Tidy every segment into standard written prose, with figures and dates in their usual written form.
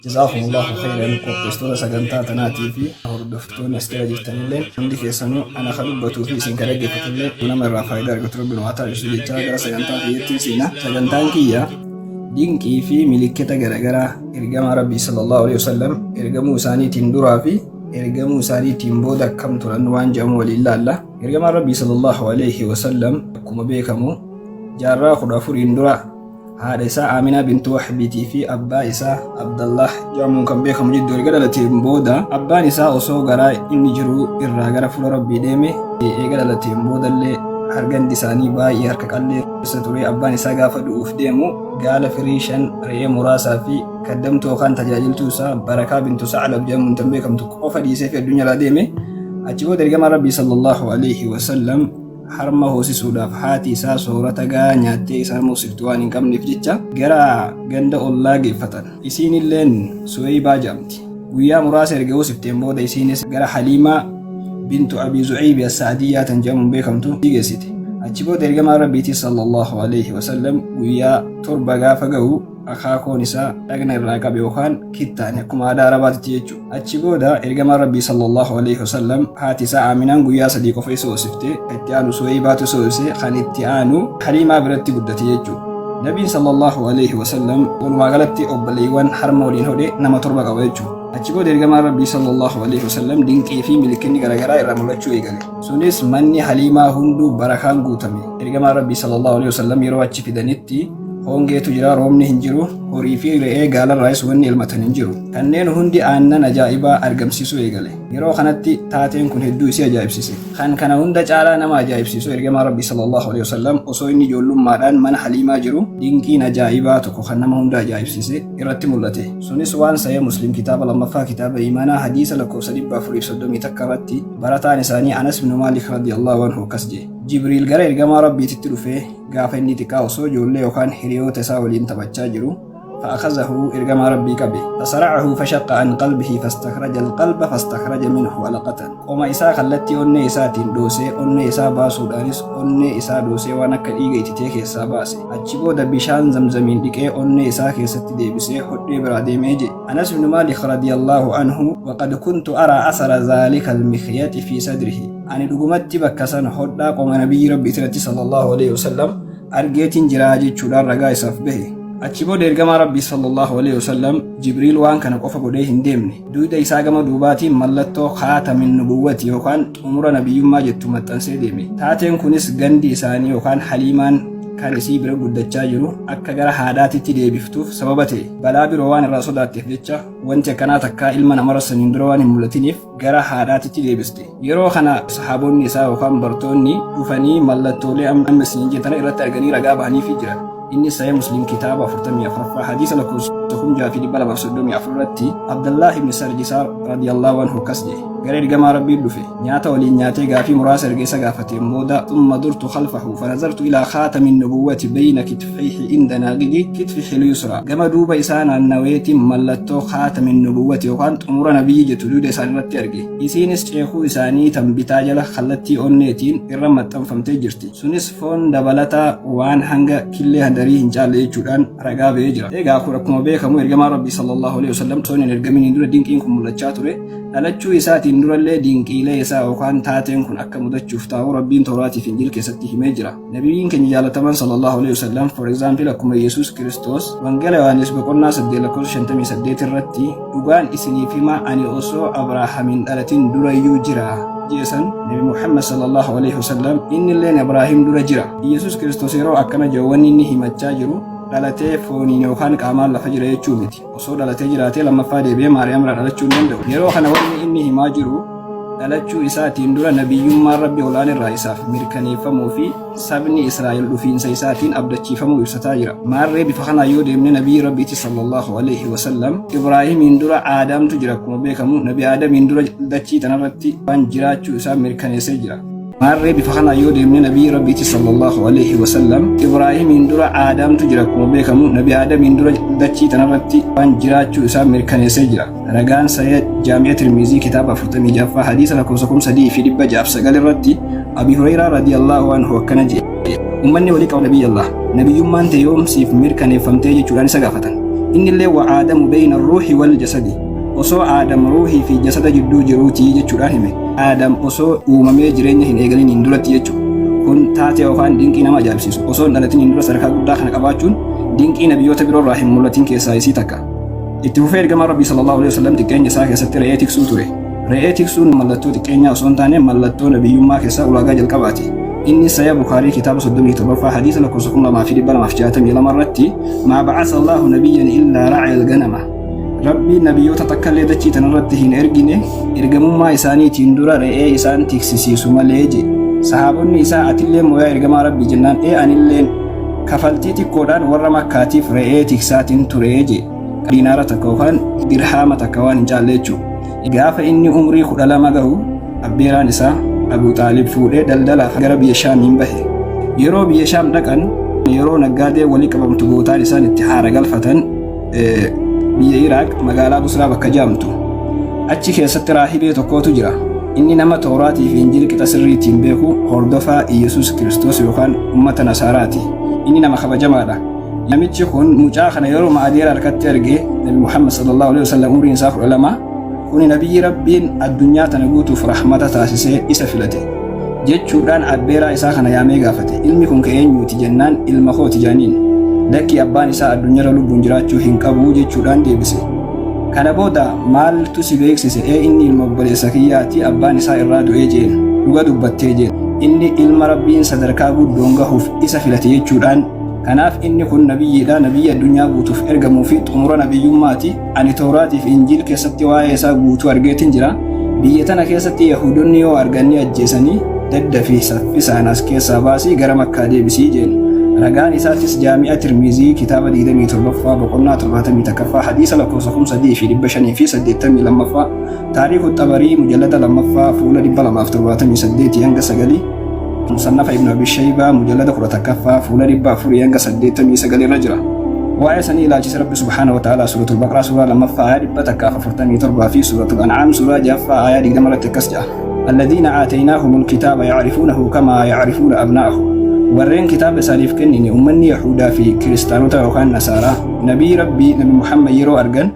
Jazaakumullahu khayran qopheessitoota sagantaa tanaatii fi hordoftoonni as jala jirtanillee hundi keessanuu ana ka dubbatuu fi isin ka dhaggeeffatullee nama irraa faayidaa argatu rabbi nu haa taasisu jechaa gara sagantaa kiyyatti seena. Sagantaan kiyya dinqii fi milikkita garaagaraa ergamaa rabbii sallallahu alaihi wasallam ergamuu isaaniitiin duraa fi ergamuu isaaniitiin booda akkam turan waan jedhamu waliin laalla. Ergamaan rabbii sallallahu alaihi wasallam akkuma beekamu jaarraa 14n dura haadha isaa Aaminaa bintu Wahbiitii fi abbaa isaa Abdallah jedhamuun kan beekamu jidduu erga dhalateen booda abbaan isaa osoo garaa inni jiru irraa gara fuula Rabbii deeme. Eega dhalateen boodallee hargandi isaanii baay'ee harka qalleessa ture. Abbaan isaa gaafa du'uuf deemu gaala firii 5, re'ee muraasaa fi kaddamtuu yookaan tajaajiltuu isaa Barakaa bintu Sa'lab jedhamuun kan beekamtu qofa dhiisee fi addunyaa deeme. Achi booda ergamaan Rabbii sallallahu alaihi wasallam harma hoosisuudhaaf haati isaa soorata gahaa nyaattee isaan hoosiftu waan hin qabneef jecha gara ganda ollaa geeffatan. Isiin illeen Suweeybaa jedhamti. Guyyaa muraasa erga hoosifteen booda isiinis gara Haliimaa bintu Abii Zu'eybi As-Sa'diyyaa tan jedhamuun beekamtu geessite. Achi booda ergamaan Rabbiitii sallallahu alaihi wasallam guyyaa 7 gaafa ga'u akaakoon isaa dhagna irraa qabe yookaan kittaane akkuma aadaa Arabaatitti jechuudha. Achi booda ergamaan Rabbii sallallahu alaihi wasallam haati isaa Aaminaan guyyaa 3 qofa isa hoosifte, kan itti aanu Suweybaatu isa hoosise, kan itti aanu Haliimaa biratti guddate jechuudha. Nabiin sallallahu alaihi wasallam walumaa galatti obboleewwan harma waliin hodhe nama 7 qaba jechuudha. Achi booda ergamaan Rabbii sallallahu alaihi wasallam dinqii fi milikinni garaagaraa irraa mul'achuu eegale. Sunis manni Haliimaa hunduu barakaan guutame. Ergamaan Rabbii sallallahu alaihi wasallam yeroo achi fidanitti hongeetu jira, roobni hin jiru, horii fi re'ee gaalarraayis wanni elmatan hin jiru. Kanneen hundi aannan ajaa'ibaa argamsiisuu eegale. Yeroo kanatti taateen kun hedduu isii ajaa'ibsiise. Kan kana hunda caalaa nama ajaa'ibsiisu ergamaa Rabbii sallallahu alaihi wasallam osoo inni ijoollummaadhaan mana Haliimaa jiru dinqiin ajaa'ibaa tokko kan nama hunda ajaa'ibsiise irratti mul'ate. Sunis waan Sahih Muslim kitaaba lammaffaa kitaaba iimaanaa hadiisa lakkoofsa 431 irratti barataan isaanii Anas bin Maalik radiyallahu anhu akkas jedhe. Jibriil gara ergamaa Rabbiititti dhufee gaafa inni xiqqaa osoo ijoollee yookaan hiriyoota isaa waliin taphachaa jiru fa'akazahu ergamaa Rabbii qabe fasara'ahu fashaqqa an qalbihi fastakhraja alqalba fastakhraja minhu alaqatan qoma isaa kallattii onnee isaatiin dhoosee onnee isaa baasuudhaanis onnee isaa dhoosee waan akka dhiiga ititee keessaa baase. Achi booda bishaan zamzamiin dhiqee onnee isaa keessatti deebisee hodhee biraa deemee jedhe. Anas ibn Maalik radiyallahu anhu waqad kuntu araa asara zaalika almikhyati fi sadrihi ani dhugumatti bakka san hodhaa qoma nabiyyi Rabbii irratti sallallahu alaihi wasallam argeetiin jiraa jechuudhaan ragaa isaaf bahe. Achi booda ergamaa Rabbii sallallahu alaihi wasallam Jibriil waan kana qofa godhee hin deemne. Dugda isaa gama duubaatiin mallattoo khaatamin nubuwwati yookaan xumura nabiyyummaa jettu maxxansee deeme. Taateen kunis gandi isaanii yookaan Haliimaan kan isii bira guddachaa jiru akka gara haadhaatitti deebiftuuf sababa ta'e. Balaa biroo waan irraa sodaatteef jecha wanti akkanaa takkaa ilma namarra saniin dura waan hin mul'atiniif gara haadhaatitti deebiste. Yeroo kana sahaabonni isaa yookaan bartoonni dhufanii mallattoolee amma isin jettan irratti arganii ragaa bahaniifii jiran. Innis Sahih Muslim kitaaba 44ffaa hadiisa lakkoofsa 6234 irratti Abdallah ibn Sarjisaa radiyallahu anhu akkas jedhe. Gara ergamaa Rabbii dhufe. Nyaata waliin nyaatee gaafii muraasa erga isa gaafateen booda thumma durtu khalfahu fanazartu ilaa khaatami nubuwwati bayna kitfayhi inda naaqidi kitfihi al-yusra. Gama duuba isaa naannaweetiin mallattoo khaatami nubuwwati yookaan xumura nabiyyi jettu dugda isaanii irratti arge. Isiinis ceekuu isaanii tan bitaa jala kallattii onneetiin irra maxxanfamtee jirti. Sunis foon dabalataa waan hanga killee handarii hin caalle jechuudhaan ragaa ba'ee jira. Egaa kun akkuma beekamu ergamaan Rabbii sallallahu alaihi wasallam osoo hin ergaminiin dura dinqiin kun mul'achaa ture. Dhalachuu isaatiin durallee dinqiilee isaa yookaan taateen kun akka mudachuuf taa'u Rabbiin Tooraatii fi Injiil keessatti himee jira. Nabiyyiin keenya jaalataman sallallahu alaihi wasallam for example akkuma Yesuus Kiristoos Wangeela Yohaannis boqonnaa 8 lakkoofsa 58 irratti dhugaan isiniif hima ani osoo Abrahaam hin dhalatin durayyuu jira jeesan Nabi Muhammad sallallahu alaihi wasallam innilleen Abrahaam dura jira. Yesuus Kiristoos yeroo akkana jedhu wanni inni himachaa jiru dhalatee fooniin yookaan qaamaan lafa jira jechuu miti. Osoo dhalatee jiraatee lammaffaa deebi'ee Maariyaam irraa dhalachuu hin danda'u. Yeroo kana wanni inni himaa jiru dhalachuu isaatiin dura nabiyyummaan Rabbi olaan irraa isaaf mirkaneeffamuu fi sabni Israa'el dhufiinsa isaatiin abdachiifamuu ibsataa jira. Maarree bifa kanaan yoo deemne nabiyyi Rabbiiti sallallahu alaihi wasallam Ibraahimiin dura Aadaamtu jira akkuma beekamu nabi Aadamiin dura dachii tanarratti waan jiraachuu isaa mirkaneessee jira. Maarree bifa kanaan yoo deemne nabiyyi Rabbiiti sallallahu alaihi wasallam Ibraahimiin dura Aadaamtu jira akkuma beekamu nabi Aadamiin dura dachii tanarratti waan jiraachuu isaa mirkaneessee jira. Ragaan Sahih Jaami'a Tirmizii kitaaba 46ffaa hadiisa lakkoofsa 3609 irratti Abi Hureyraa radiyallahu anhu akkana jedhe. Ummanni walii qaba nabiyyi Allah. Nabiyyummaan tee yoom siif mirkaneeffamtee jechuudhaan isa gaafatan. Innillee wa Aadamu beyna ruuhi wal jasadi, osoo Aadam ruuhii fi jasada jidduu jiruuti jechuudhaan hime. Aadam osoo uumamee jireenya hin eegaliniin duratti jechu. Kun taatee yookaan dinqii nama ajaa'ibsiisu. Osoo hin dhalatiniin dura sadarkaa guddaa kana qabaachuun dinqii nabiyyoota biroo irraa hin mul'atin keessaa isii takka. Itti fufee ergamaan Rabbii sallallahu alaihi wasallam xiqqeenya isaa keessatti re'ee tiksuu ture. Re'ee tiksuun mallattoo xiqqeenyaa osoo hin taane mallattoo nabiyyummaa keessaa ulaagaa jalqabaati. Inni Sahih Bukhaarii kitaaba 37ffaa hadiisa lakkoofsa 2262 irratti maa ba'asa Allahu nabiyyan illaa ra'aya al-ganama. Rabbiin nabiyyoota takkallee dachii tanarratti hin ergine ergamummaa isaaniitiin dura re'ee isaan tiksisiisu malee je. Sahaabonni isaa atillee mooyaa ergamaa Rabbii jennaan ee anilleen kafaltii xiqqoodhaan warra Makkaatiif re'ee tiksaatiin ture je. Diinaara takka yookaan dirhaama takka waan hin caalle jechuudha. Gaafa inni umrii 12 gahu abbeeraan isaa Abuu Xaalib fuudhee daldalaaf gara biyya Shaamiin bahe. Yeroo biyya Shaam dhaqan yeroo naggaadee walii qabamtu bootaan isaan itti haara galfatan biyya Iraaq magaalaa Busraa bakka jaamtu. Achi keessatti raahibee tokkootu jira. Inni nama Tooraatii fi Injiil qixa sirriitiin beeku hordofaa Iyyasuus Kiristoos yookaan ummata Nasaaraati. Inni nama kabajamaadha. Namichi kun mucaa kana yeroo adeera harkatti arge Nabi Muhammad sallallahu alaihi wasallam umriin isaa 12 kuni nabiyyi Rabbiin addunyaa tana guutuuf rahmata taasisee isa filate jechuudhaan abbeeraa isaa kana yaamee gaafate. Ilmi kun ka eenyuuti jennaan ilma kooti jaaniin. Lakkii abbaan isaa addunyaarra lubbuun jiraachuu hin qabu jechuudhaan deebise. Kana booda maaltu si beeksise ee inni ilma obboleessa kiyyaati abbaan isaa irraa du'ee jeen. Dhuga dubbattee jeen. Inni ilma Rabbiin sadarkaa guddoon gahuuf isa filate jechuudhaan kanaaf inni kun nabiyyiidha nabiyyi addunyaa guutuuf ergamuu fi xumura nabiyyummaati ani Tooraatii fi Injiil keessatti waa'ee isaa guutuu argeetin jira. Biyya tana keessatti Yahuudonni yoo arganni ajjeesanii dadda fi saffisaan as keessaa baasii gara Makkaa deebisii jeen. Ragaan isaatis Jaami'a Tirmizii kitaaba 27ffaa boqonnaa 71ffaa hadiisa lakkoofsa 3582ffaa Taariikhu Xabarii mujallada 2ffaa fuula 278 hanga 9 Musannafa Ibn Abi Shaybaa mujallada 11ffaa fuula 400 hanga 89 irra jira. Waa'ee sanii ilaalchise Rabbi subhaanahu wa ta'ala suuratul Baqraa suuraa 2ffaa aayaa 147 fi suuratul An'aam suuraa 6ffaa aayaa 20 irratti akkas jedha. Alladhiina aataynaahumul kitaaba ya'rifuunahu kamaa ya'rifuuna abnaa'ahum. Warreen kitaaba isaaniif kennine ummanni Yahuudaa fi Kiristaanota yookaan Nasaaraa Nabii Rabbii Nabi Muhammad yeroo argan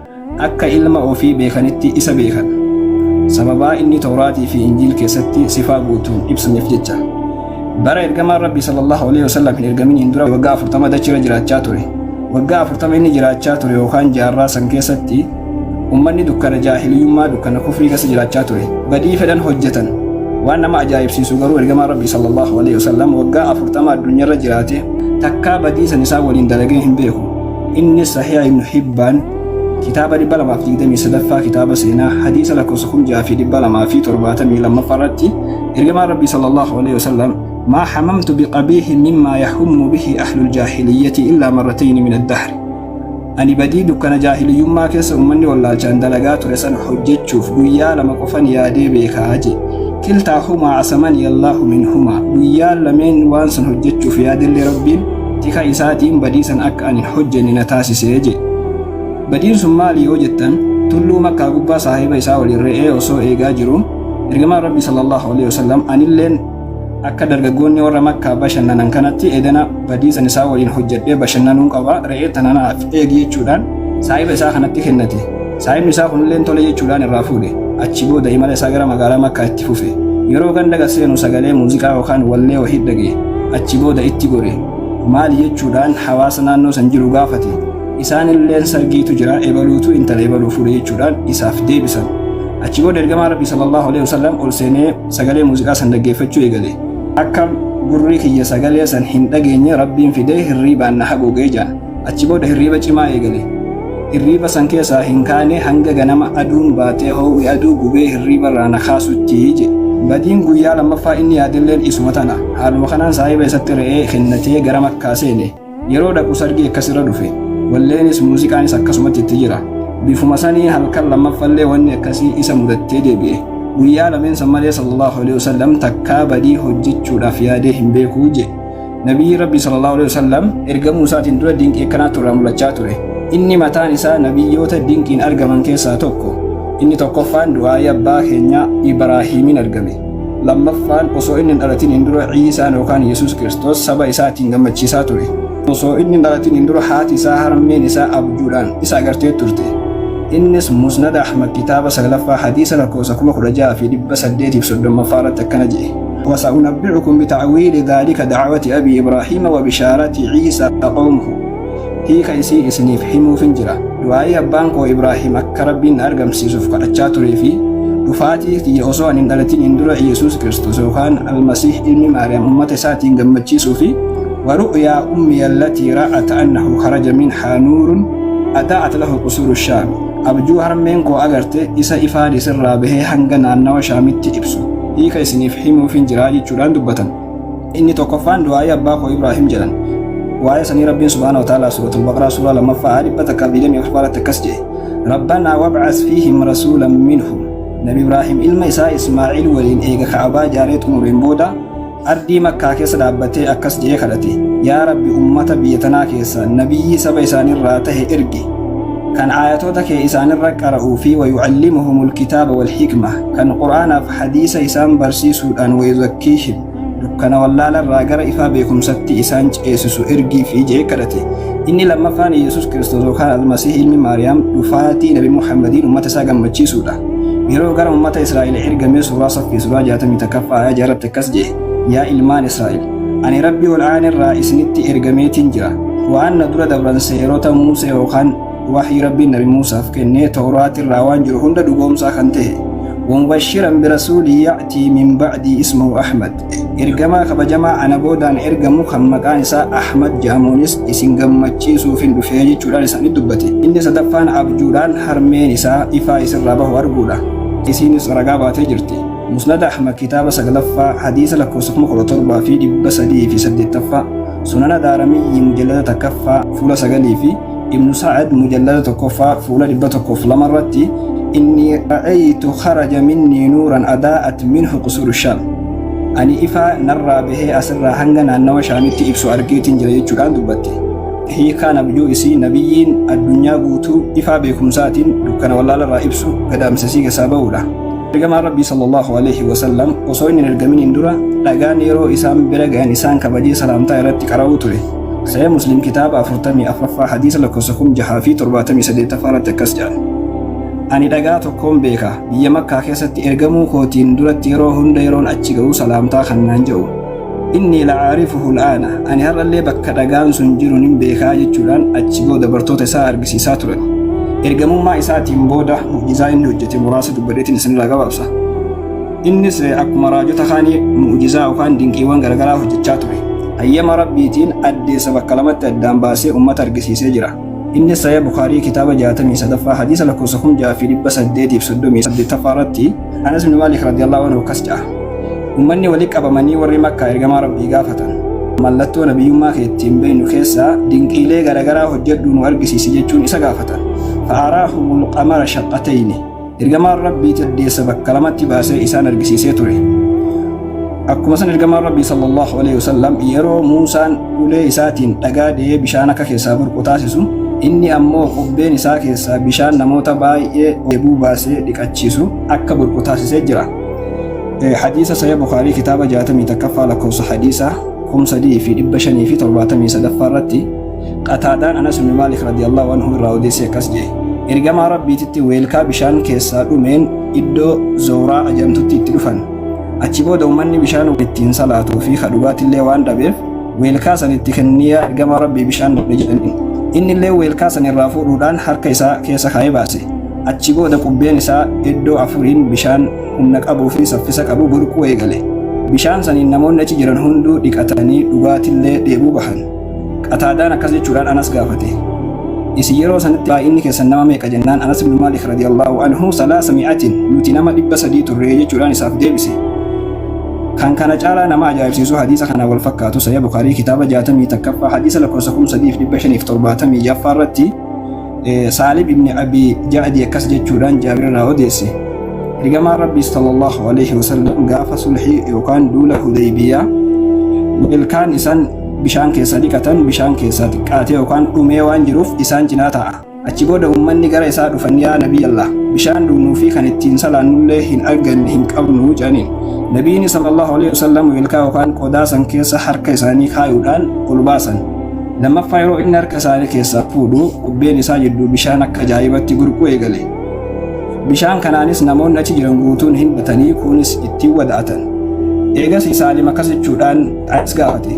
akka ilma ofii beekanitti isa beekan. Sababaa inni Tooraatii fi Injiil keessatti sifaa guutuun ibsameef jecha. Bara ergamaan Rabbii sallallahu alaihi wasallam hin ergaminiin dura waggaa 40 dachirra jiraachaa ture. Waggaa 40 inni jiraachaa ture yookaan jaarraa san keessatti ummanni dukkana jaahiliyyummaa dukkana kufrii keessa jiraachaa ture. Badii fedhan hojjetan. Waan nama ajaa'ibsiisu garuu ergamaan Rabbii sallallahu alaihi wasallam waggaa 40 addunyaarra jiraate takkaa badii san isaan waliin dalagee hin beeku. Innis Sahiha Ibn Hibbaan kitaaba 223ffaa kitaaba seenaa hadiisa lakkoofsa 6272ffaa irratti ergamaan Rabbii sallallahu alaihi wasallam maa hamamtu biqabiihin mimmaa yahummu bihi ahlul jaahiliyyati illaa marratayni min ad-dahri. Ani badii dukkana jaahiliyyummaa keessa ummanni wallaalchaan dalagaa ture san hojjechuuf guyyaa lama qofan yaadee beekaa je. Kiltaahumaa asamani Allahu minhumaa. Guyyaa lameen waan san hojjechuuf yaadellee Rabbiin tika isaatiin badii san akka ani hin hojjenne na taasisee je. Badiin sun maali yoo jettan tulluu Makkaa gubbaa saahiba isaa waliin re'ee osoo eegaa jiru ergamaan Rabbii sallallahu alaihi wasallam anilleen akka dargaggoonni warra Makkaa bashannanan kanatti edana badii san isaa waliin hojjedhee bashannanuun qaba re'ee tana naaf eegi jechuudhaan saahiba isaa kanatti kennate. Saahibni isaa kunilleen tole jechuudhaan irraa fuudhe. Achi booda imala isaa gara magaalaa Makkaa itti fufe. Yeroo ganda gad seenu sagalee muuziqaa yookaan wallee wahii dhagaye. Achi booda itti gore. Maali jechuudhaan hawaasa naannoo san jiru gaafate. Isaanilleen sargiitu jira ebaluutu intala ebaluu fuudhe jechuudhaan isaaf deebisan. Achi booda ergamaan Rabbii sallallahu alaihi wasallam ol seenee sagalee muuziqaa san dhaggeeffachuu eegale. Akka gurri kiyya sagalee san hin dhageenye Rabbiin fidee hirriibaan na haguugee jedhan. Achi booda hirriiba cimaa eegale. Hirriiba san keessaa hin kaane hanga ganama aduun baatee hoo'i aduu gubee hirriiba irraa na kaasutti jedhe. Badiin guyyaa lammaffaa inni yaadelleen isuma tana. Haaluma kanaan saahiba isatti re'ee kennatee gara Makkaa seene. Yeroo dhaqu sargii akkasirra dhufe. Walleenis muuziqaanis akkasumatti itti jira. Bifuma saniin halkan lammaffallee wanni akkasii isa mudattee deebi'e. Guyyaa lameen san malee sallallahu alaihi wasallam takkaa badii hojjechuudhaaf yaadee hin beeku jedhe. Nabiyyiin Rabbii sallallahu alaihi wasallam ergamuu isaatiin dura dinqii akkanaatu irraa mul'achaa ture. Inni mataan isaa nabiyyoota dinqiin argaman keessaa tokko. Inni tokkoffaan du'aa'ii abbaa keenyaa Ibraahiimiin argame. Lammaffaan osoo inni hin dhalatiniin dura Iisaan yookaan Yesuus Kiristoos saba isaatiin gammachiisaa ture. Osoo inni hin dhalatiniin dura haati isaa harmeen isaa abjuudhaan isa agartee turte. Innis Musnad Ahmad kitaaba 9ffaa hadiisa lakkoofsa 16830ffaa irratti akkana je'e. Wasa'unabbi'ukum bita'wiili dhaalika da'awati abii Ibraahiima wa bishaarati Ciisaa qawmuhu. Hiika isii isiniif himuufin jira. Du'aa'ii abbaan koo Ibraahiim akka Rabbiin na argamsiisuuf kadhachaa turee fi dhufaatii kiyya osoo ani hin dhalatiniin dura Iyyasuus Kiristoos yookaan Almasiih ilmi Maariyaam ummata isaatiin gammachiisuu fi wa ru'yaa ummiya allatii ra'at annahu kharaja minhaa nuurun adaa'at lahu qusuuru shaami abjuu harmeen koo agarte isa ifaan isirraa bahee hanga naannawa Shaamitti ibsu hiika isiniif himuufin jira jechuudhaan dubbatan. Inni tokkoffaan du'aa'ii abbaa koo Ibraahim jedhan. Waa'ee sanii Rabbiin subhaanahu wa ta'aalaa suuratul Baqaraa suuraa lammaffaa aaya 124 irratti akkas jedhe. Rabbanaa wab'as fiihim rasuulan minhum. Nabi Ibraahim ilma isaa Ismaa'iil waliin eega Ka'abaa ijaaree xumureen booda ardii Makkaa keessa dhaabbatee akkas jedhee kadhate. Yaa Rabbi ummata biyya tanaa keessa nabiyyii saba isaanirraa tahe ergi. Kan aayatoota kee isaanirra qara'uu fi wayu'allimuhumul kitaaba wal hikma kan Qur'aanaaf hadiisa isaan barsiisuudhaan wayuzakkiihim dukkana wallaalarraa gara ifaa beekumsatti isaan ceesisu ergiifi je'ee kadhate. Inni lammaffaan Iyyasuus Kiristoos yookaan Almasiih ilmi Maariyaam dhufaatii Nabi Muhammadiin ummata isaa gammachiisuudha. Yeroo gara ummata Israa'el ergame suuraa Saffii suuraa 61ffaa aayaa 6 irratti akkas je'e. Yaa ilmaan Israa'el! Ani Rabbii ol aanirraa isinitti ergameetiin jira. Waan na dura dabran seerota Muusee yookaan Wahyii Rabbiin Nabi Muusaaf kenne Tawraatirraa waan jiru hunda dhugoomsaa kan tahe. Wamubashiran birasuulin ya'tii min ba'dii ismuhu Ahmad. Ergamaa kabajamaa ana boodaan ergamu kan maqaan isaa Ahmad jedhamuunis isin gammachiisuufin dhufee jechuudhaan isaanitti dubbate. Inni sadaffaan abjuudhaan harmeen isaa ifaa isirraa bahu arguudha. Isiinis ragaa baatee jirti. Musnad Ahmad kitaaba 9ffaa hadiisa lakkoofsa 17308ffaa, Sunana Daaramiyyi mujallada 1ffaa fuula 9 fi Ibnu Sa'ad mujallada 1ffaa fuula 102 irratti Innii ra'aytu kharaja minnii nuuran adaa'at minhu qusuuru Shaam. Ani ifaa narraa bahee asirraa hanga naannawa Shaamitti ibsu argeetiin jira jechuudhaan dubbatte. Hiikaan abjuu isii nabiyyiin addunyaa guutuu ifaa beekumsaatiin dukkana wallaalarraa ibsu gadaamsa isii keessaa bahuudha. Ergamaan Rabbii sallallahu alaihi wasallam osoo inni hin ergaminiin dura dhagaan yeroo isaan bira gayan isaan kabajee salaamtaa irratti qara'uu ture. Sahih Muslim kitaaba 44ffaa hadiisa lakkoofsa 6078ffaa irratti akkas jedhan. Ani dhagaa tokkoon beeka, biyya Makkaa keessatti ergamuu kootiin duratti yeroo hunda yeroon achi ga'u salaamtaa kan naan jedhu. Innii la'aarifuhu al'aana, ani har'allee bakka dhagaan sun jiru nin beekaa jechuudhaan achi booda bartoota isaa argisiisaa turan. Ergamummaa isaatiin booda mu'jizaa inni hojjete muraasa dubbadheetiin isinirraa gabaabsa. Innis akkuma raajota kaanii mu'jizaa yookaan dinqiiwwan garagaraa hojjechaa ture. Hayyama Rabbiitiin addeessa bakka lamatti addaan baasee ummata argisiisee jira. Innis Sahih Bukhaarii kitaaba 63ffaa hadiisa lakkoofsa 6838ffaa irratti Anas ibn Maalik radiyallahu anhu akkas jedha. Ummanni wali qabamanii warri Makkaa ergamaa Rabbii gaafatan. Mallattoo nabiyyummaa kee ittiin beeknu keessaa dinqiilee garagaraa hojjedhuu nu argisiisi jechuun isa gaafatan. Fa'araahumul qamara shaqqatayni. Ergamaan Rabbii addeessa bakka lamatti baasee isaan argisiisee ture. Akkuma san ergamaan Rabbii sallallahu alaihi wasallam yeroo Muusaan ulee isaatiin dhagaa dha'ee bishaan akka keessaa burqu taasisu, inni ammoo qubbeen isaa keessaa bishaan namoota baay'ee dheebuu baasee dhiqachiisu akka burqu taasisee jira. Hadiisa Sahih Bukhaarii kitaaba 61ffaa lakkoofsa hadiisa 3573ffaa irratti Qataadaan Anas ibn Maalik radiyallahu anhu irraa odeessee akkas jedhe. Ergamaa Rabbiititti weelkaa bishaan keessaa dhumeen iddoo Zowraa jedhamtutti itti dhufan. Achi booda ummanni bishaan ittiin salaatuu fi ka dhugaatillee waan dhabeef weelkaa san itti kennii yaa ergamaa Rabbii bishaan dhabne jedhaniin. Innillee weelkaa san irraa fuudhuudhaan harka isaa keessa kaa'ee baase. Achi booda qubbeen isaa iddoo afuriin bishaan humna qabuu fi saffisa qabu burquu eegale. Bishaan saniin namoonni achi jiran hunduu dhiqatanii dhugaatillee dheebuu bahan. Qataadaan akkas jechuudhaan Anas gaafate. Isin yeroo sanitti baay'inni keessan nama meeqa jennaan Anas ibn Maalik radiyallahu anhu salaasa mi'atin nuti nama 300 turre jechuudhaan isaaf deebise. Kan kana caalaa nama ajaa'ibsiisu hadiisa kana wal fakkaatu Sahih Bukhaarii kitaaba 61ffaa hadiisa lakkoofsa 3576ffaa irratti Saalib ibn Abi Ja'di akkas jechuudhaan Jaabir irraa odeesse. Ergamaan Rabbii sallallahu alaihi wasallam gaafa sulhii yookaan duula Hudaybiyaa ilkaan isaan bishaan keessa dhiqatan bishaan keessaa xiqqaatee yookaan dhumee waan jiruuf isaan cinaa taa'a. Achi booda ummanni gara isaa dhufan yaa Nabii Allah bishaan dhugnuu fi kan ittiin salaannullee hin arganne hin qabnu jedhaniin. Nabiin sallallahu alaihi wasallam weelkaa yookaan qodaa san keessa harka isaanii kaayuudhaan ol baasan. Lammaffaa yeroo inni harka isaanii keessaa fuudhu qubbeen isaa jidduu bishaan akka ajaa'ibatti burquu eegale. Bishaan kanaanis namoonni achi jiran guutuun hindhatanii kuunis ittiin wada'atan. Eegasii Saalim akkas jechuudhaan Anas gaafate.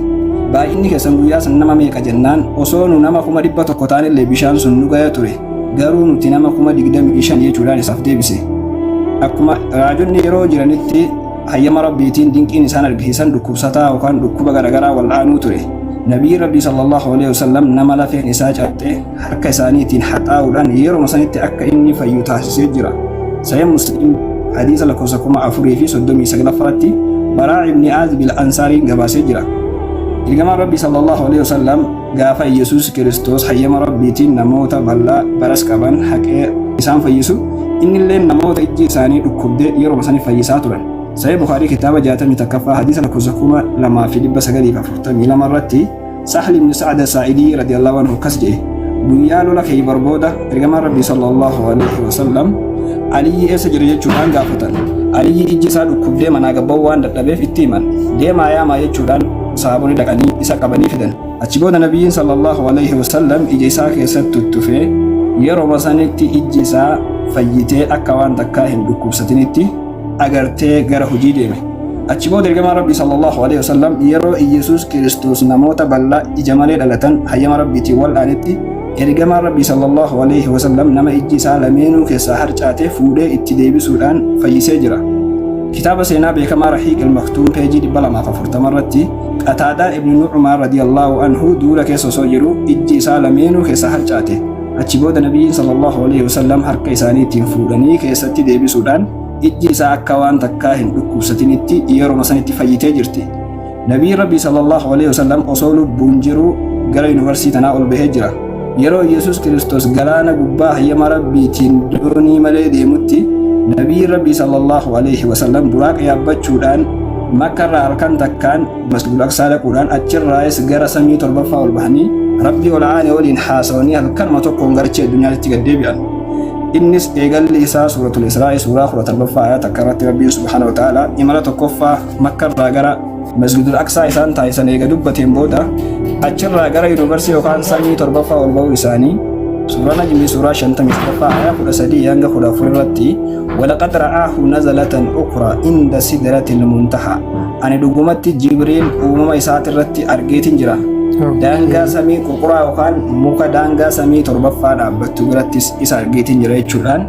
Baay'inni keessan guyyaa san nama meeqa jennaan osoo nu nama 100,000 taanellee bishaan sun nu gaya ture. Garuu nuti nama 25,000 jechuudhaan isaaf deebise. Akkuma raajonni yeroo jiranitti hayyama Rabbiitiin dinqiin isaan argisiisan dhukkubsataa yookaan dhukkuba garagaraa wal'aanuu ture. Nabiyyiin Rabbii sallallahu alaihi wasallam nama lafeen isaa cabxe harka isaaniitiin haxaa'uudhaan yeruma sanitti akka inni fayyu taasisee jira. Sahih Muslim hadiisa lakkoofsa 4039ffaatti Baraa ibn Aazib al-Ansaariin gabaasee jira. Ergamaan Rabbii sallallahu alaihi wasallam gaafa Iyyasuus Kiristoos hayyama Rabbiitiin namoota bal'aa baras qaban haqee isaan fayyisu innilleen namoota ijji isaanii dhukkubde yeruma sani fayyisaa turan. Sahih Bukhaarii kitaaba 61ffaa hadiisa lakkoofsa 2942 irratti Sahl ibn Sa'd as-Saa'idii radiyallahu anhu akkas jedhe guyyaa lola Khaybar booda ergamaan Rabbii sallallahu alaihi wasallam Aliyyi eessa jira jechuudhaan gaafatan. Aliyyi ijji isaa dhukkubdee manaa gabba'uu waan dadhabeef itti himan. Deemaa yaamaa jechuudhaan sahaabonni dhaqanii isa qabanii fidan. Achi booda nabiyyiin sallallahu alaihi wasallam ija isaa keessatti tuttufee yeroma sanitti ijji isaa fayyitee akka waan takkaa hin dhukkubsatinitti agartee gara hojii deeme. Achi booda ergamaan Rabbii sallallahu alaihi wasallam yeroo Iyyasuus Kiristoos namoota bal'aa ija malee dhalatan hayyama Rabbiitiin wal'aanetti ergamaan Rabbii sallallahu alaihi wasallam nama ijji isaa lameenuu keessaa harcaate fuudhee itti deebisuudhaan fayyisee jira. Kitaaba seenaa beekamaa Rahiiq al-Maktuum peejii 240 irratti Qataadaa ibn Nu'maan radiyallahu anhu duula keessa osoo jiru ijji isaa lameenuu keessaa harcaate. Achi booda nabiyyiin sallallahu alaihi wasallam harka isaaniitiin fuudhanii keessatti deebisuudhaan ijji isaa akka waan takkaa hin dhukkubsatinitti yeruma sanitti fayyitee jirti. Nabiyyiin Rabbii sallallahu alaihi wasallam osoo lubbuun jiru gara yuunivarsiitii tanaa ol bahee jira. Yeroo Yesuus Kiristoos galaana gubbaa hayyama Rabbiitiin doonii malee deemutti Nabiyyiin Rabbii sallallahu alaihi wasallam buraaqa yaabbachuudhaan Makkarraa halkan takkaan Masjidul Aqsaa dhaquudhaan achirraayis gara samii torbaffaa ol bahanii Rabbii ol aane waliin haasawanii halkanuma tokkoon garchee addunyaatti gad deebi'an. Innis eegalli isaa suuratul Israa'i suuraa 17ffaa ayaa takka irratti Rabbiin subhaana wa ta'ala imala tokkoffaa Makkarraa gara Masjidul Aqsaa isaan taasisan eega dubbateen booda achirraa gara yuunivarsiitii yookaan samii torbaffaa ol ba'uu isaanii suuraa Najmii suuraa 53ffaa ayaa 13 hanga 14 irratti walaqad ra'aahu nazalatan ukra inda sidratil muntaha ani dhugumatti Jibriil uumama isaatirratti argeetin jira. Daangaa samii qurquraa yookaan muka daangaa samii torbaffaa dhaabbattu birattis isa argeetin jira jechuudhaan.